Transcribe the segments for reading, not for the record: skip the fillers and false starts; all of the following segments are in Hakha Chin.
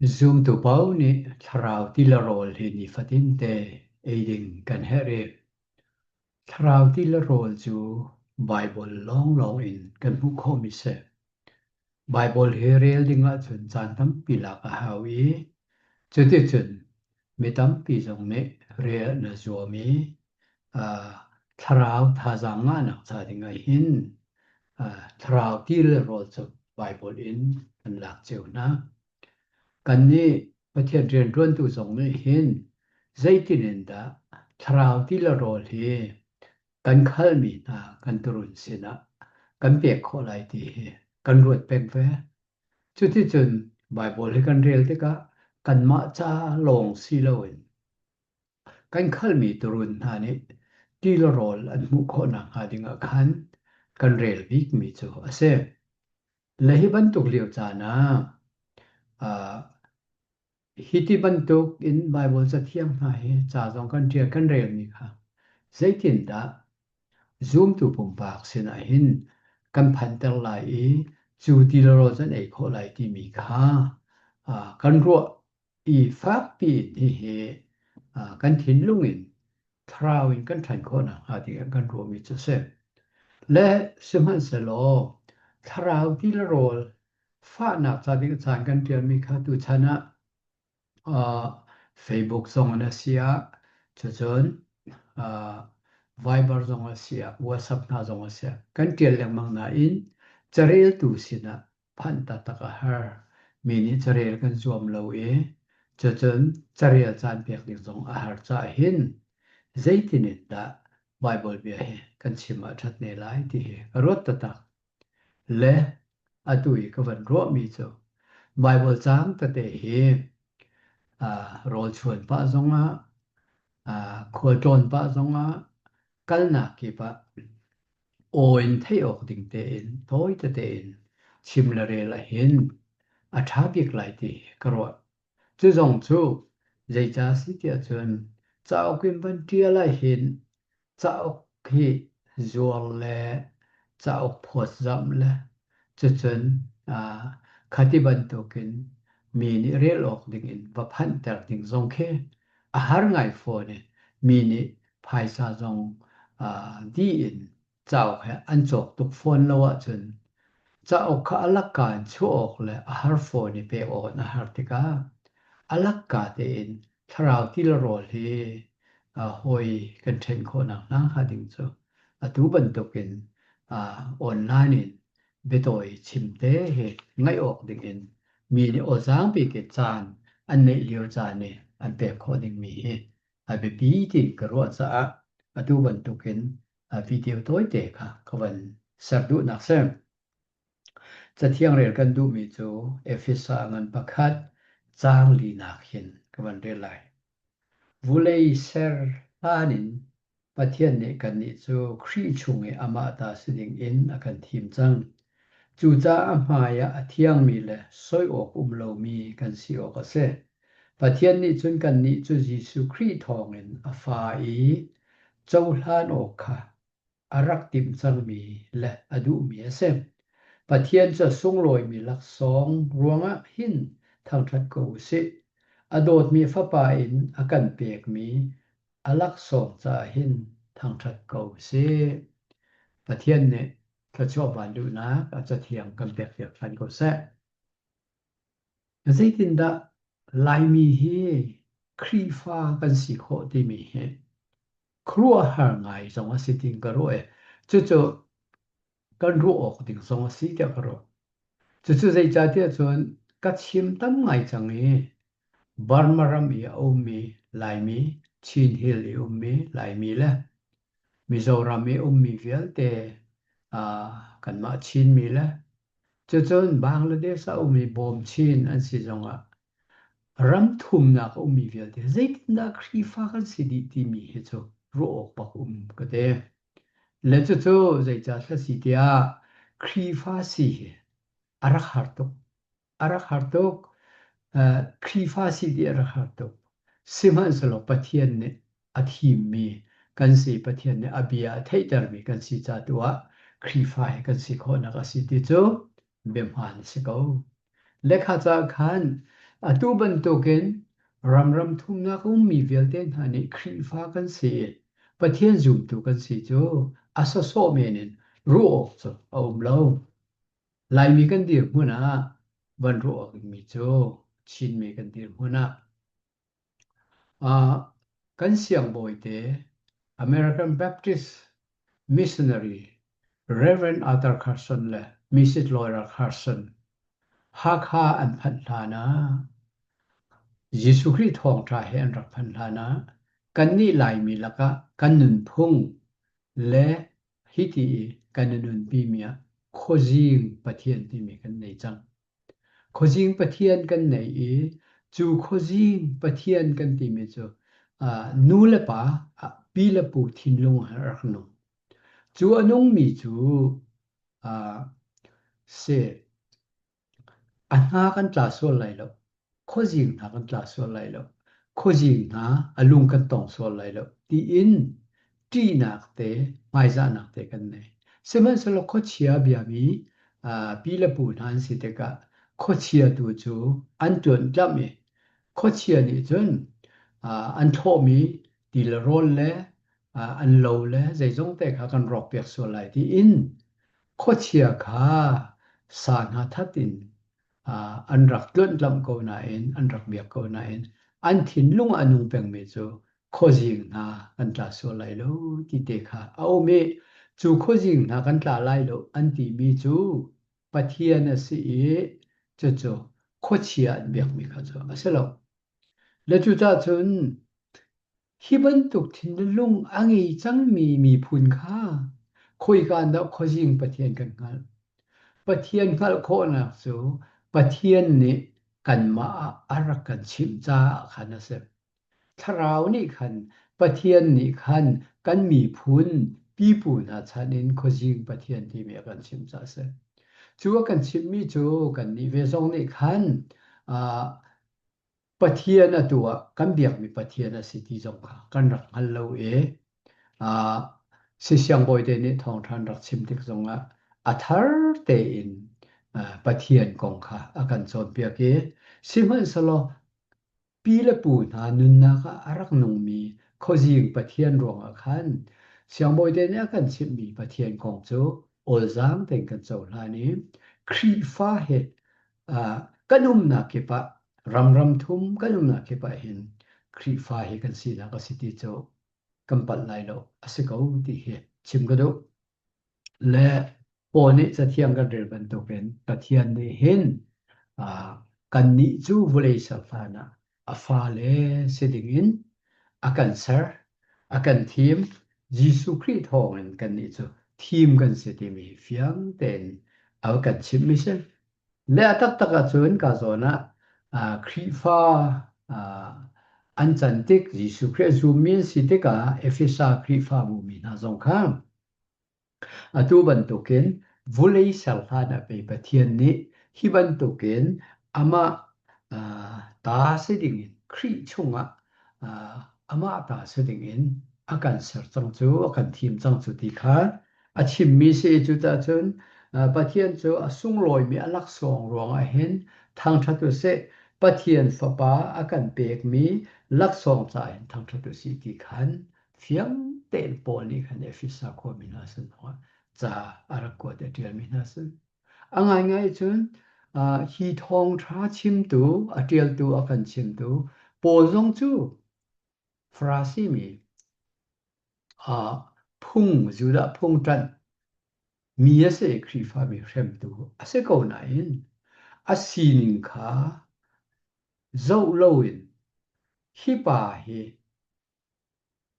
Zumtu paoh nih thlarau ti le rawl hi nifatin te ei ding kan herh i thlarau ti le rawl cu Baibal lawnglawng in kan hmuh khawhmi si. Baibal hi rel ding ahcun caan tampi lak a hau i cuticun mi tampi zong nih rel an i zuam i thlarau thazaang ngahnak ca ding ah hin thlarau ti le rawl cu Baibal in kan lak cio hna. Kannih Pathian rianṭuantu zong nih hin zeitin in dah thlarau ti le rawl hi kan khalmi hna kan turun sinah kan pek khawh lai ti hi kan ruat peng ve. Cuticun Baibal hi kan rel tikah kanmah ca lawng si loin kan khalmi turun hna nih ti le rawl an hmuh khawh nakhnga dingah khan kan rel bikmi cu a si. Le hi bantuk lio caan ah uh, hi ti bantuk in Baibal cathiang hna hi ca zong kan ṭial kan relmi kha zeitindah zumtu pumpak sinah hin kan phanter lai i cu ti le rawl cu an ei khawh lai timi kha uh, kan ruah i fakpi in hihi uh, kan thinlung in thlarau in kan ṭhan khawh nakhnga tiah kan ruahmi cu a si. Le sihmanhsehlaw thlarau ti le rawl fahnak ca ding caan kan ṭialmi kha tuchan ah uh, Facebook zong in a si ah, cucun uh, Viber zong a si ah, WhatsApp hna zong a si ah, kan ṭial lengmang nain careltu sinah phanh taktak a har. Mi nih carel kan zuam lo i cucun carel caan pek ding zong a har caah hin zeitin in dah Baibal bia hi kan chim ah ṭhat ne lai ti hi ka ruat taktak. Le atu i ka van ruahmi cu Baibal caang tete hi uh, rawl chuan pah zongah, uh, khualtlawn pah zongah, kalnak kip ah Aw in theih awk ding tein tawi tete in chim le rel ahhin a ṭha bik lai ti ka ruah. Cu zong cu zeicah si tiah cun cauk in van ṭial ahhin cauk hi zuar le cauk phawtzamh le cucun khati bantukin mi nih rel awk ding in va phanhter ding zong khi a har ngai fawn i mi nih phaisa zong dih in cauk he an cawk tuk fawn lo ahcun cauk kha a lakka in chuah awk le a har fawn i pek awk in a har tikah a lakka tein thlarau ti le rawl hi hawi kan ṭhen khawhnak hna hnga ding cu atu bantukin online in biatawi chim te hi ngaih awk ding in mi nih awzaang bik i caan an neih lio caan i an pek khawh dingmi hi a biapi ti ka ruah caah atu bantukin video tawite kha ka van ser duhnak si. Cathiang rel kan duhmi cu Efesa ngan pakhat caang linak hin ka van rel lai. Vulei ser hlan in Pathian nih kannih cu Khrih chung i amah ta si ding in a kan thim cang. Cucaah a hmaiah a thiangmi le soi awk um lomi kan si awk a si. Pathian nih cun kannih cu Jesuh Khrih thawngin a fa i cohlan awk kha a rak timh cangmi le a duhmi a si. Pathian cu a sunglawimi laksawng ruangah hin thangṭhat ko u sih. A dawtmi Fapa in a kan pekmi a laksawng caah hin thangṭhat ko u sih. Pathian nih thluachuah vanluhnak a cathiang kan pekpiak ṭhan ko seh. Zeitindah Laimi hi Khrihfa kan si khawh timi hi khuaruahhar ngai zong a si tiin ka ruah i cucu kan ruah awk ding zong a si tiah ka ruah. Cucu zeicahtiah cun ka chim tam ngai cang i Burma ram i a ummi Laimi, Chin Hill i ummi Laimi le Mizoram i ummi vialte uh, kanmah Chinmi le cucun Bangladesh a ummi Bawm Chin an si zongah Ram thumnak a ummi vialte zeitindah Khrihfa kan si dih timi hi cu ruah awk bak um ka ti. Le cucu zeicah thla si tiah Khrihfa si hi a rak har tuk. A rak har tuk. Uh, Khrihfa si ti a rak har tuk. Sihmanhsehlaw Pathian nih a thimmi kan si, Pathian nih a bia a theihtermi kan si ca tu ah Khrihfa hi kan si khawhnak a si ti cu biahmaan a si ko. Lekha caah khan Atu bantukin ram ram thumnak ummi vialte hna nih Khrihfa kan si i Pathian zumtu kan si cu a sawsawh men in ruah awk cu a um lo. Laimi kan dirhmun ah van ruah awk dingmi cu Chinmi kan dirhmun ah kan siangbawi te American Baptist missionary Rev. Arthur Carson le Mrs. Laura Carson Hakha an phanh hlan ah Jesuh Khrih thawngṭha he an rak phanh hlan ah kannih Laimi lakah kan nunphung le hiti i kan i nunpimi ah Khuazing Pathian timi kan nei cang. Khuazing Pathian kan nei i cu Khuazing Pathian kan timi cu nu le pa, pi le pu thinlung ah a rak nung. Cu a nungmi cu si a hna kan tla sual lai lo. Khuazing hna kan tla sual lai lo. Khuazing hna a lung kan tong sual lai lo tiin ṭihnak te, hmaizahnak te kan nei. Sihmanhsehlaw khuachia biami pi le pu hna an si tikah khuachia tu cu an ṭuanhtlamh i khuachia nih cun an thlawhmi ti le rawl le an lo le zeizong te kha kan rawkpiak sual lai tiin khuachia kha sa hna that in an rak tluanhtlamh ko nain an rak biak ko nain an thinlung ah a nung pengmi cu khuazing hna kan tla sual lai lo ti te kha a um i cu khuazing hna kan tla lai lo an timi cu Pathian a si i cucu khuachia an biakmi kha cu a si lo. Le cucaah cun Hi bantuk thinlung a ngei cangmi miphun kha khoika in dah khuazing Pathian kan hngalh? Pathian hngalh khawhnak cu Pathian nih kanmah ah a rak kan chimh caah khan a si. Thlarau nih khan Pathian nih khan kan miphun pipu hna chan in khuazing Pathian timi a kan chimh caah a si. Cu a kan chimhmi cu kannih ve zong nih khan uh, Pathian atu ah kan biakmi Pathian a si ti zong kha kan rak hngal lo i uh, siangbawi te nih thawngṭha an rak chim tik zongah a thar tein uh, Pathian kong kha a kan cawnpiak i sihmanhsehlaw pi le pu hna nunnak ah a rak nungmi khuazing Pathian ruangah khan siangbawi te nih a kan chimhmi Pathian kong cu awlzaang tein kan cohlan i Khrihfa he kan umnak kip ah ram ram thum kan umnak kip ah hin Khrihfa hi kan sinak a si ti cu kan palh lai lo a si ko ti hi chim ka duh. Le Paul nih Cathiang kan rel bantukin Pathian nih hin kannih cu vawlei ser hlan ah a fale si dingin a kan ser, a kan thim. Jesuh Khrih thawngin kannih cu thim kan si timi fiang tein a kan chimhmi si. Le a taktak ahcun ka zawn ah Khrihfa an can tik Jesuh Khrih a zummi an si tikah Efesa Khrihfabu mi hna zong kha Atu bantukin vulei ser hlan ah pei Pathian nih hi bantukin amah ta si dingin Khrih chungah amah ta si dingin a kan ser cang cu, a kan thim cang cu ti kha a chimmi si. Cucaah Pathian cu a sunglawimi a laksawng ruangah hin thangṭhat u sih. Pathian Fapa a kan pekmi laksawng caah hin thangṭhat u sih ti khan Fiang tein Paul nih khan Efesa khuami hna sin zongah ca a rak kuat i a ṭialmi hna a si. A ngaingai cun hi thawngṭha chimtu, a ṭialtu, a kan chimtu Paul zong cu Farasi mi phung, Judah phung ṭanh mi a si i Khrihfa mi hremtu a si ko nain a sining kha zoh loin hi pa hi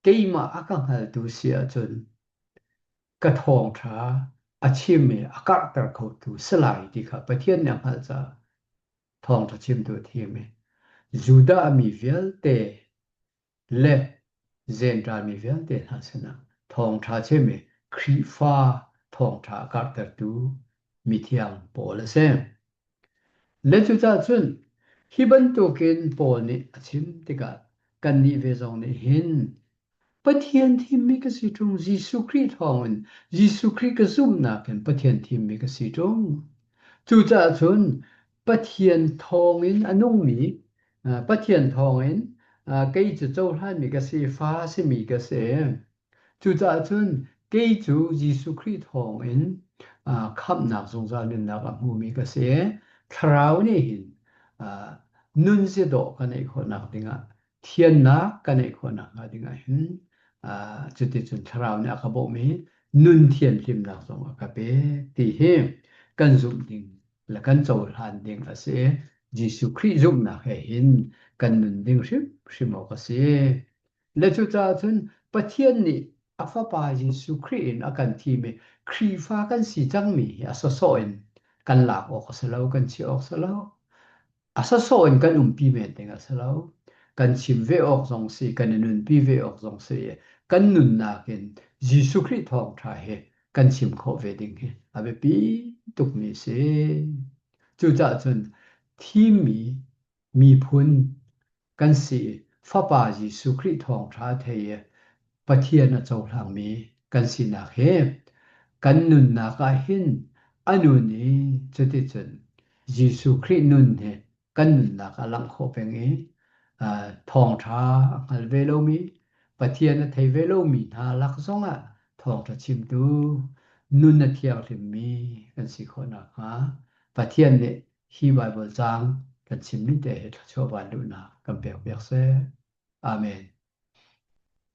Keimah a ka hngaltu si ahcun ka thawngṭha a chim i a karhter khotu si lai ti kha Pathian nih a hngalh caah thawngṭha chimtu a thim i Judah mi vialte le Jentail mi vialte hna sinah thawngṭha chim i Khrihfa thawngṭha a karhtertu mithiang Paul a si. Le cucaah cun hi bantukin Paul nih a chim tikah kannih ve zong nih hin Pathian thimmi ka si ṭung, Jesuh Khrih thawngin Jesuh Khrih ka zumhnak in Pathian thimmi ka si ṭung. Cucaah cun. Pathian thawngin a nungmi, Pathian thawngin kei cu cohlanmi ka si, fa simi ka si. Cucaah cun kei cu Jesuh Khrih thawngin khamhnak zungzal nunnak a hmumi ka si. Thlarau nih hin nun zidawh ka neih khawhnak dingah thiannak ka neih khawhnak hnga dingah hin cuticun Thlarau nih a ka bawmh i nun thianhlimnak zong a ka pek ti hi kan zumh ding le kan cohlan ding a si. Jesuh Khrih zumhnak he hin kan nun ding hrimhrim awk a si. Le cucaah cun Pathian nih a Fapa Jesuh Khrih in a kan thim i Khrihfa kan si cangmi hi a sawsawh in kan lak awk a si lo, kan chiah awk a si lo. A sawsawh in kan umpi men ding a si lo. Kan chim ve awk zong si, kan i nunpi ve awk zong si i kan nunnak in Jesuh Khrih thawngṭha hi kan chim khawh ve ding hi a biapi tukmi a si. Cucaah cun thimmi miphun kan si i Fapa Jesuh Khrih thawngṭha a thei i Pathian a cohlangmi kan sinak hi kan nunnak ah hin a nun i cuticun Jesuh Khrih nun hi kan nunnak a langh khawh peng i thawngṭha a hngal ve lomi Pathian a thei ve lomi hna lak zongah thawngṭha chimtu nun a thianghlimmi kan si khawh nakhnga Pathian nih hi Baibal caang kan chimmi te hi thluachuah van duhnak kan pek piak seh. Amen.